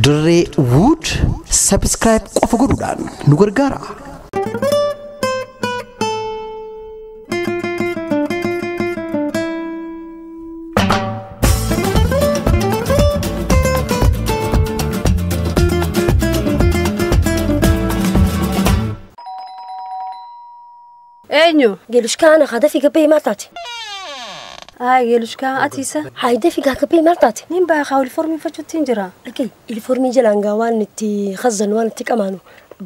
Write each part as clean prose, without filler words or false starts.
Dirree Wood subscribe qofa godhuudhaan nu gargaara. Eenyu? Geelushkaana hadafi gabbee maal taate? Haa geelushkaa atiisa. Haayidafi gaa gabbee maal taate? Nin baakaa uniformii uffachuutti hin jira. Dhagee uniformii jalaan gaa waan itti khazan waan itti qamaanu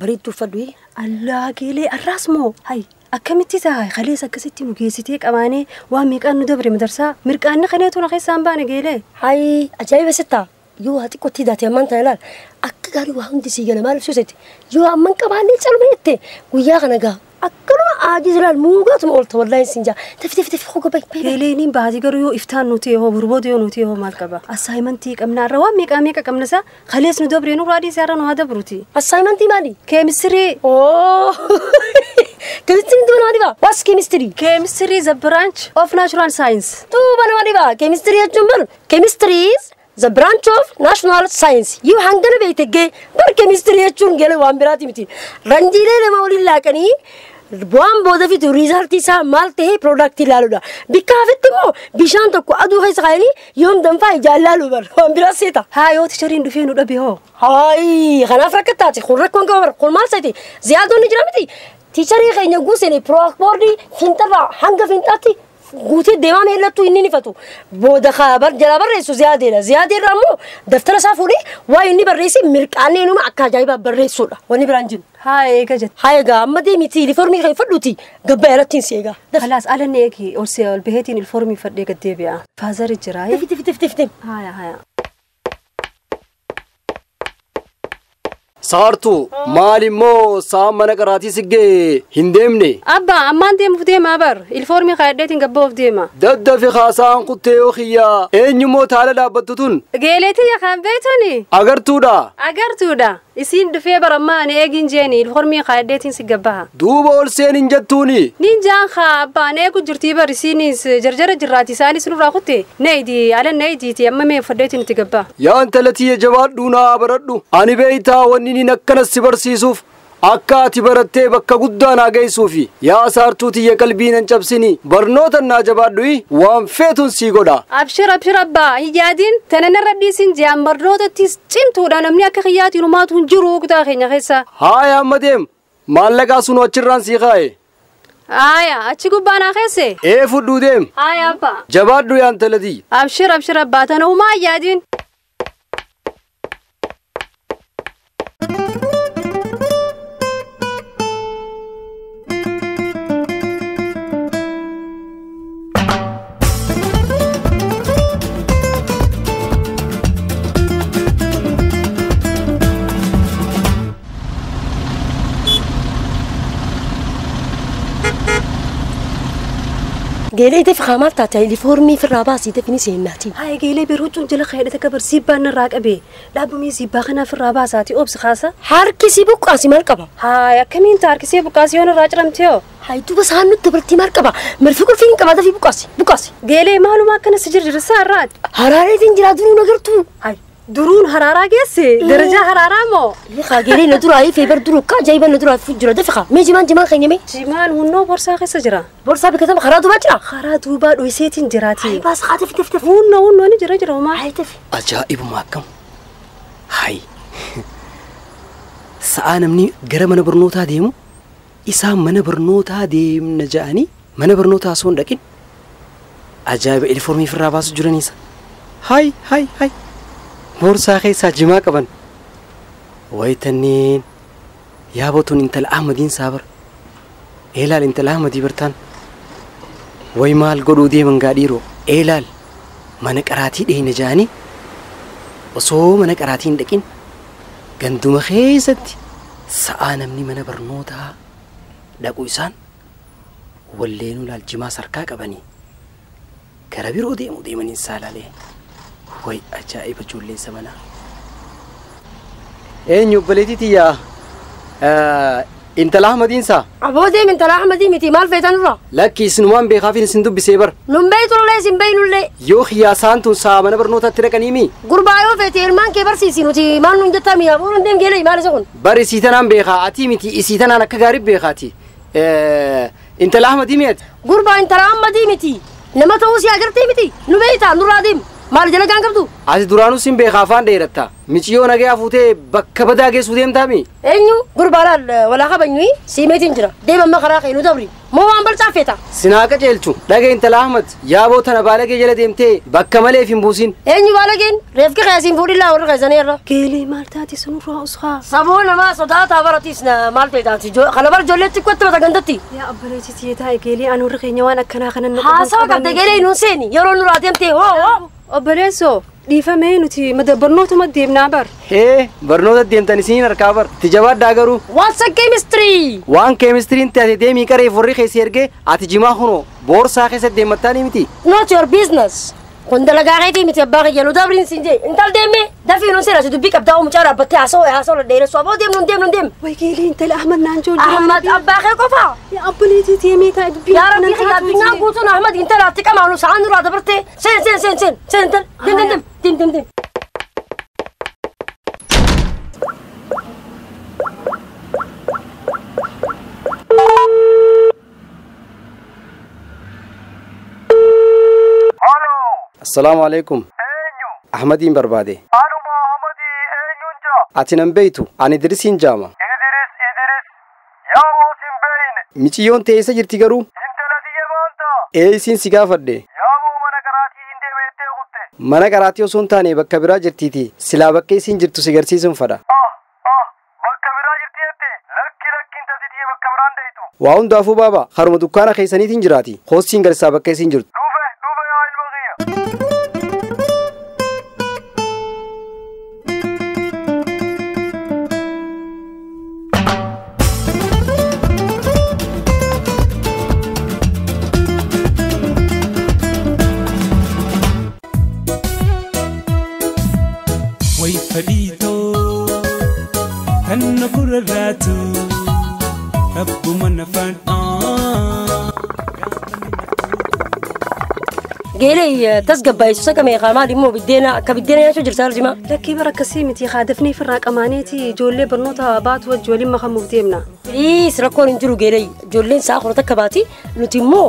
bareedduu uffadhu. Allaa geelee arraas moo? Hayi akkamitti ta'a kalees akkasitti nu geessitee qamaanee waan meeqaan nu dabre madarsaa mirqaanni kaneetu na keessaa hin baane geelee. Hayi ajaa'iba sittaa yoo haa xiqqootti daate ammaan tana ilaal akka gaarii waa hundi sii gala maal ibsuuseeti yoo amman qabaannee calma jette guyyaa kana gaa akkanuma aajii ilaal muugaatuma oolta wallaahi sin jaa tafi tafi tafi hoga bay. Geelee baati garuu yoo iftaan nuti yoo borbooda yoo nuti yoo maal qaba assaayimantii qabna irra waan meeqaa meeqa qabna isaa kalees nu dabre nu raadii isaa irra nu haa dabruti. Assaayimantii maali? Keemistirii. Oo keemistirii duuba nama dhibaa waas keemistirii. Keemistirii the branch of natural science. Duuba nama dhibaa keemistirii jechuun bar keemistirii the branch of national science. Yoo hangana beekte gee bar keemistirii jechuun geele waan biraati miti. Ranjiilee lama waliin laaqanii bu'aan booda fitu riizaltii isaa maal ta'ee piroodaaktii ilaaluudha. Bikka hafetti immoo bishaan tokko aduu keessa kaayanii yoom danfaa ijaan ilaaluu bar waan biraa seeta. Haa yoo tishariin dhufee nu dhabe hoo. Haayi kanaaf rakkattaati kun rakkoon qaba bar kun maal seeti ziyaadonni jira miti. Tiicharii keenya guuseen pirooboordii fiinxarraa hanga fiinxaatti guutee deemaa meellattuu inni nifatu booda jalaa barreessu ziyaadeedha. Ziyaadeerraa immoo daftara isaa fuudhee waa inni barreesse mirqaannee numa akka ajaa'ibaa barreessuudha. Wanni biraan jiru. Haa eega jette. Haa egaa amma deemiti ilifoormii kan fadhuuti gabbaa irratti si eegaa. Khalaas alanni eegi ol see ol baheetiin ilifoormii fadhee gad deebi'a. Faazari jira. Tifi tifi tifi tifi. Haya haya. Saartuu maal immoo sa'aan mana qaraatii siggee hin deemne. Abbaa ammaan deemuuf deemaa bar ilifoormii kaayadheetiin gabboof deema. Daddafi haasa'aan kuttee yoo xiyyaa eenyummoo taala dhaabbattu tun. Geeleetii yakaan beektoni. Agartuudha. Agartuudha. Isiin dhufee bara ammaa ani eegin jeeni ilifoormii kaayadheetiin si gabbaha. Duuba ol seen hin jettuuni. Nin jaan haa abbaan eegu jirtii bar isiinis jarjara jirraati isaanis nurraa kutte neeydi ala neeydiiti amma mee uffadheetiin itti gabbaa. Yaa intala tiyya jabaadhuu naa baradhu ani beeytaa wanni inni akkanas si barsiisuuf akka ati barattee bakka guddaa naa geessuufi yaa saartuu tiyya qalbii nan cabsini barnoota naa jabaadhu waan feetun sii godha. Abshir abshir abbaa hin yaadin tananarra dhiisin ji'aan barnootattis cimtuudha namni akka kiyyaatiin humaatu hin jiru kutaa keenya keessa. Haaya amma deem maallaqaa sun achirraan sii kaa'e. Haaya achi gubbaa naa keesse. Ee fudhuu deem. Haaya abbaa. Jabaadhu yaa intala tiyya. Abshir abshir abbaa tana humaa hin yaadin. Geelee defi maal taate ilifoormii firraa baasii defi ni seennaati. Haa geelee bir huccuun jala kaayadhate kabar siibbaan narraa qabee dhaabumii siibbaa kanaa firraa baasaati obsi kaasa. Harki si buqqaasi maal qaba? Haa akkamiin ta'a harki si buqqaasi yoo narraa ciramte hoo? Haa duuba isaan nutti dabartii maal qaba? Marfii qulfii hin qabaa dafii buqqaasi buqqaasi. Geelee maaluma akkana si jirjirsaa irraati? Haraareetiin jira duruu nagartuu. Haa duruun haraaraa geesse darajaa haraaraa moo? Haa geelee na duraa ifee bar duruu akka ajaa'iba na duraa jira dafi haa mee jimaan jimaan keenya mee? Jimaan hunnoo borsaa keessa jira. Borsaa bikatama karaa duubaa jira? Karaa duubaa dhohiseetiin jiraati. Hayi baas haa dafi dafi dafi. Hunnoo hunnoo ni jira jira homaa. Hayi dafi. Ajaa'ibuma akkam. Hayi. Sa'aa namni gara mana barnootaa deemu isaan mana barnootaa deemna ja'anii mana barnootaa osoo hin dhaqin ajaa'iba ilifoormii ofirraa baasu jiraniisa. Hayi hayi hayi. Borsaa keessaa jimaa qaban. Wayitanneen yaabotuun intala Ahmadiin saabara. Eelaal intala Ahmadii bartaan. Way maal godhuu deeman gaa dhiiroo. Eelaal mana qaraatii dheeyna ja'anii osoo mana qaraatii hin dhaqin ganduma keessatti sa'aa namni mana barnootaa dhaqu isaan walleenuu laal jimaa sarkaa qabanii gara biroo deemu deemaniin saalaalee. Way ajaa'iba ijoolleen zamanaa. Eenyu obboleettii tiyyaa Intala Ahmadiin saa? Aboo deem intala Ahmadii miti maal feetan irraa? Lakki isinumaan beekaafin isin dubbisee bar. Nun beeytullee isin beeynullee. Yoo hiyyaasaan tun saa mana barnootaatti dhaqanii mi? Gurbaa yoo feete ilmaan kee barsiisi nuti maal nun jettaa mi'a aboo nun deem geelee maal isa kun? Bar isii tanaan beekaa atii miti isii tanaan akka gaarii beekaati. Intala Ahmadii mi'ati? Gurbaa intala Ahmadii miti. Nama ta'uu si agartee miti. Nu beeytaa nurraa deem. Maal jala gaan qabdu? Ati duraanuu sin beekaa afaan dheeratta. Miciyyoo nagayaa fuutee bakka badaa geessuu deemtaami? Eenyu gurbaa laal walaa kabanyui siimeetiin jira. Deem amma karaa kee nu dabri. Moo waan balcaa feeta? Sinaa qajeelchu. Dhaga intala Ahmad yaaboo tana baalagee jala deemtee bakka maleef hin buusin. Eenyu baalageen? Reefki keessiin fuudhillaa warra keessanii irra. Geelee maal taate sunurraa ushaa? Saboo namaa sodaataa baratiis maal feetaati? Kana bar ijoollee xiqqootti mata gandatti. Yaa abbareechi siyeetaa geelee ani warri keenya waan akkanaa kanan nu Haasawa qabda geelee nuun seeni yeroo nurraa deemtee hoo hoo. Obboleessoo dhiifamee nuti barnootuma deemnaa bar. Hee barnoota deemtan isiniin harkaa bar. Itti jabaadhaa garuu. What's a chemistry? Waan keemistiriin taate deemii qareef warri keessi ergee ati jimaa kunoo boorsaa keessa deemmattaa ni miti. Not your business. Kun dalagaa keetii miti abbaa kiyya nu dabriin siin jee. Intal deemee dafii nuun seera si dubbii qabdaa oo mucaa dhaabbattee haasawaa haasawaa dheeressu aboo deem nuun deem nuun deem. Way geelee intala Ahmad naan jiru. Ahmad abbaa kee qofaa. Yaa obboleettii deemee taa'e dubbii. Yaa rabbii kiyya addunyaa guutuun Ahmad intala ati qamaanu sa'aan duraa dabartee seen seen seen seen seen intal deem deem deem deem deem. Assalaamu alaikum. Ahmadiin barbaade. Anuma Ahmadii eenyuun jaa? Ati nan beeytu ani Idrisiin jaama. Idris Idris yaa boosin beeyne. Miciyyoon teessa jirti garuu? Intala tiyya baantaa? Ee isiin si gaafadhe. Yaa boo mana qaraatii hin deemeettee kutte. Mana qaraatii osoo hin taane bakka biraa jirtiiti. Silaa bakka isiin jirtu si garsiisuun fadha. Bakka biraa jirti jette lakki lakki intalti tiyya bakka biraan deeytu. Waa hundaafuu baaba haruma dukkaana keessaniitiin jiraati. Hoostiin garsiisaa bakka isiin jirtu. Dhufe dhufe yaa ilma kiyya. Fadhiitoo kan na furarraatu rabbuma na fadhaa. Geelee tasgabbaa'essu sakamee qaamaa dhimmoo biddeena akka biddeena nyaachuu jirta arjima. Lakkii bara akkasii miti haadafnee firraa qamaaneeti ijoollee barnoota baatu wajji waliin makamuuf deemna. Please rakkoon hin jiru geelee ijoolleen sa'a kudha takka baati nuti immoo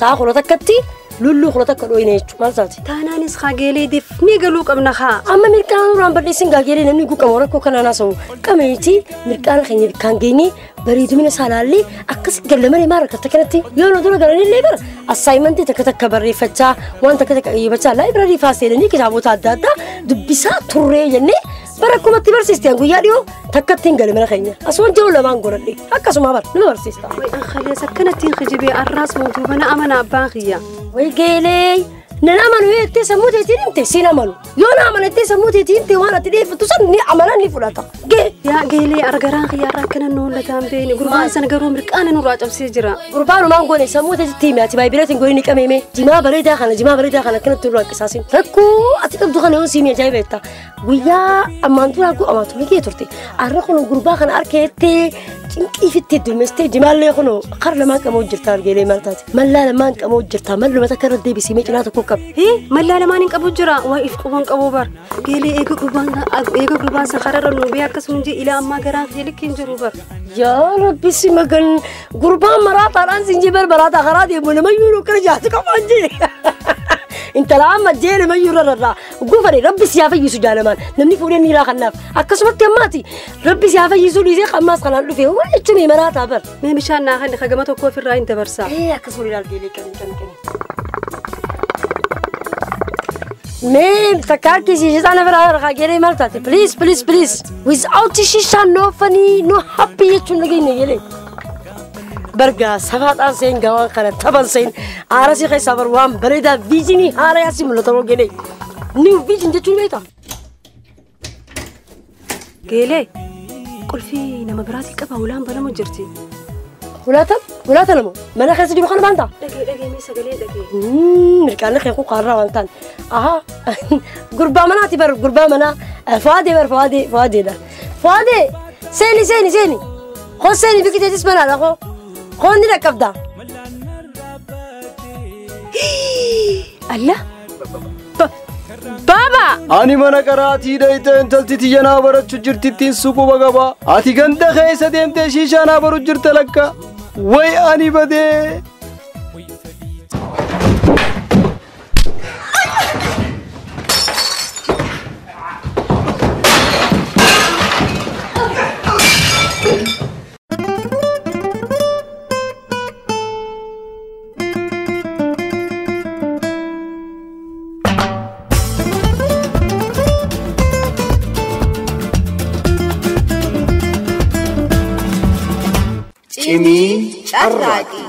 sa'a kudha takkatti lulluu kudha takka dhooyine jechuudha maal taate? Taanaanis haa geelee deefnee galuu qabna haa. Amma mirqaana nurraan balleessin gaa geelee namni guqamu rakkoo kanaan haasa'u qameeti mirqaana keenya bikkaan geenye bareedumina isaa laallee akkas galla malee maal rakkatta kanatti yoo nu dura galanillee bara assaayimantii takka takka barreeffachaa waan takka takka qayyabachaa laayibrarii faa seenanii kitaabota adda addaa dubbisaa turree jennee bara akkumatti barsiiste guyyaa dhiyoo takkatti hin gale mana keenya asumaan jiru lamaan godhadhe akkasuma bara nama barsiista. Way an akkanatti hin kijibee arraas mootuu bana amana abbaan kiyya. Way geelee nan amanu jettee sammuu teetiin himte siin amanu yoo na amanattee sammuu teetiin himte waan ati dhiyeeffattu san ni amana ni fudhata. Gee. Yaa geelee argaraan kiyyaarraa akkana nu hollataan beeni gurbaan sana garuu mirqaana nurraa cabsee jira. Gurbaanumaan goone sammuu teetitti hime ati baay'ibileetiin goone ni qabeeme jimaa bareedaa kana jimaa bareedaa kana akkanatti nurraa qisaasin rakkoo ati qabdu kana yoo siimi ajaa'iba jetta guyyaa ammaan duraa gu'amaa ture kee turte arra kun gurbaa kana harkeettee cinqii fittee dummestee jimaallee kun qar lamaan qamoo jirta argeelee maal taate mallaa lamaan qamoo jirta malluma takka irra deebisii mee cinaa tokko qaba. Hee mallaa lamaan hin qabu jira waa if quban qabu bar geelee eega gurbaan san kararra nu bee akkasuma jee ilaa ammaa garaan kee likki hin jiru bar. Yaa rabbi si magan gurbaan maraataadhaan sin jee bar maraataa karaa deemu namayyuu nu akkana jaati qabaan jee. Intala amma jee namayyuu irra rarraa gufare rabbi si haa fayyisu jaalamaan namni fuudhee miiraa kanaaf akkasumatti ammaati rabbi si haa fayyisu dhiisee ammaas kanaan dhufe waan jechuun maraataa bar. Mee bishaan naa kan gama tokko ofirraa hin dabarsaa. Ee akkasuma ilaal geelee kan kan kan. Mee takka harkisii shishaan biraa harkaa geelee maal taate please please please without shishaan no funny no happy jechuun dhageenya geelee. Bargaa safaadhaan seen gawaan kana taphan seen aarasii keessaa bar waan bareedaa viijinii haara yaasii mul'ata moo geelee new viijin jechuun beektaa. Geelee qulfii nama biraatii qaba ulaan banamu jirti. Ulaata ulaata namoo mana keessa jiru kana baanta. Dhagee dhagee mee sagalee dhagee. Mirqaanni kee kun qaarraa waan ta'an. Ahaa gurbaa manaati bar gurbaa manaa Fuwaadee bar Fuwaadee Fuwaadeedha. Fuwaadee seeni seeni seeni. Koo seeni bikiteetis banaadha koo. Koo ni dhaqqabda. Allah! Baaba! Ani mana qaraatii dhayite intalti tiyya naa barachuu jirtittiin suquba qaba. Ati ganda keessa deemtee shiishaa naa baru jirta lakka. Way ani badee. Cimii carraaqi.